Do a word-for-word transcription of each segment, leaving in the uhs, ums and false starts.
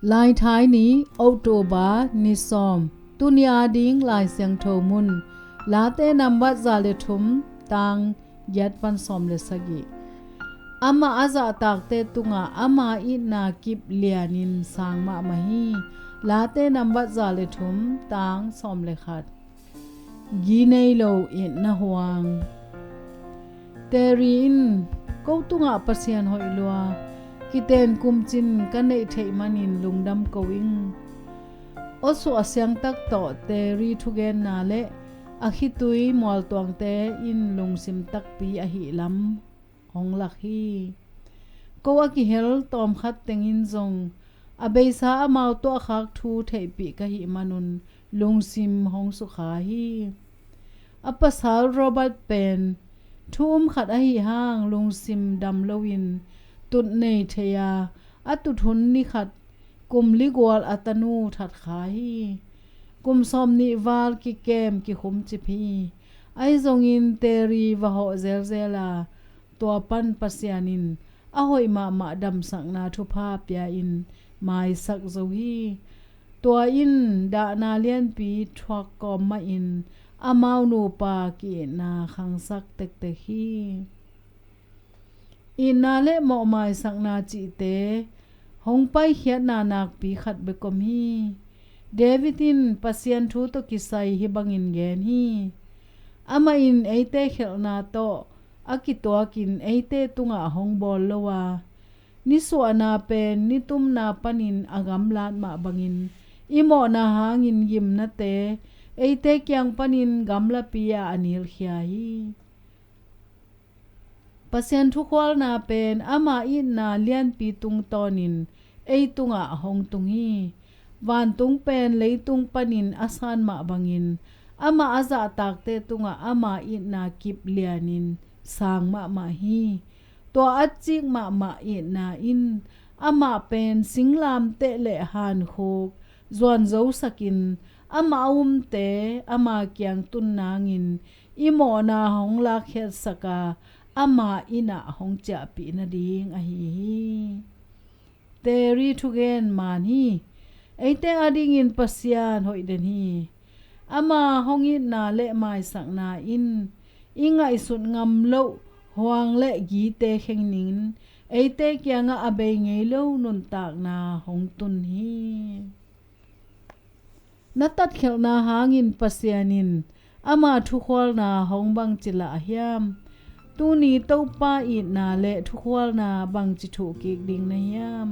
Laithai ni, October ni sawm. Tuni a ding Lai Siangtho mun, Late nambat za le thum, tang giat pan sawm le sagih. Amah a zahtakte tungah ama itna kip lianin sang mahmah hi. Late nambat za le thum, tang sawm le khat. Gi nei lo itna huang. Terry in, "Ko tungah Pasian hoih lua, kiten kumcin ka neih theih manin lungdam ko ing." Aw suah siangtak tawh Terry thugenna le a khitui mualtuangte in lungsim takpi ahih lam hong lak hi. Ko a kihel tawmkhat tengin zong a beisa amau tuahkhak thu theihpih ka hih manun lungsim hong sukha hi. A pasal Robert pen thu um khat ahi hang lungsim dam loin tut nei thei a, a tut hun ni khat kum li gual a tanu that kha hi. Kum sawm nih val kikem kikhum cip hi. Ahi zongin Terry va hawh zelzel a, tua pan Pasian in a hoih mahmah damsakna thupha pia-in maisak zo hi. Tua in dahna lianpi thuak kawm mahin amau nupa ki-itna khangsak tektek hi. Itna le mawhmaisakna cihte hong paikhiatna nakpi khat bek om hi. David in Pasian thu tawh kisai hih bangin gen hi. Amah in eite khelhna tawh a kituakin eite tungah hong bawl lo a, nisuahna pen nitumna panin a gamlat mah bangin i mawhna hangin gimnate eite kiang panin gamlapi ah a nilkhia hi. Pasian thukhualna pen ama itna lianpi tungtawnin ei tungah hong tung hi. Vantung pen leitung panin a san mah bangin amah a zahtakte tungah ama itna kip lianin sang mahmah hi. Tua a cik mahmah itna in amah pen singlamteh le hankhuk zuanzosakin amah a umte ama kiang tun nangin i mawhna hong lakkhiatsak a, ama inn ah hong ciahpih nading ahi hi. Terry thugen man hi. Eite adingin Pasian hoih den hi. Ama hong itna le maisakna in i ngaihsut ngam loh huang le gite khengnin eite kiangah a bei ngei lo nuntakna hong tun hi. Na tatkhelhna hangin Pasian in ama thukhualna hong bangci lah hiam? Tuni Topa itna le thukhualna bangci thuhkik ding na hiam?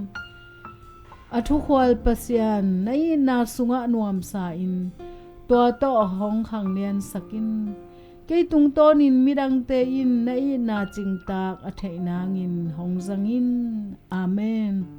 A thukhual Pasian na itna sungah nuamsa in tua tawh hong khangliansak in. Kei tungtawnin midangte in na itna cingtak a theih nangin hong zang in. Amen.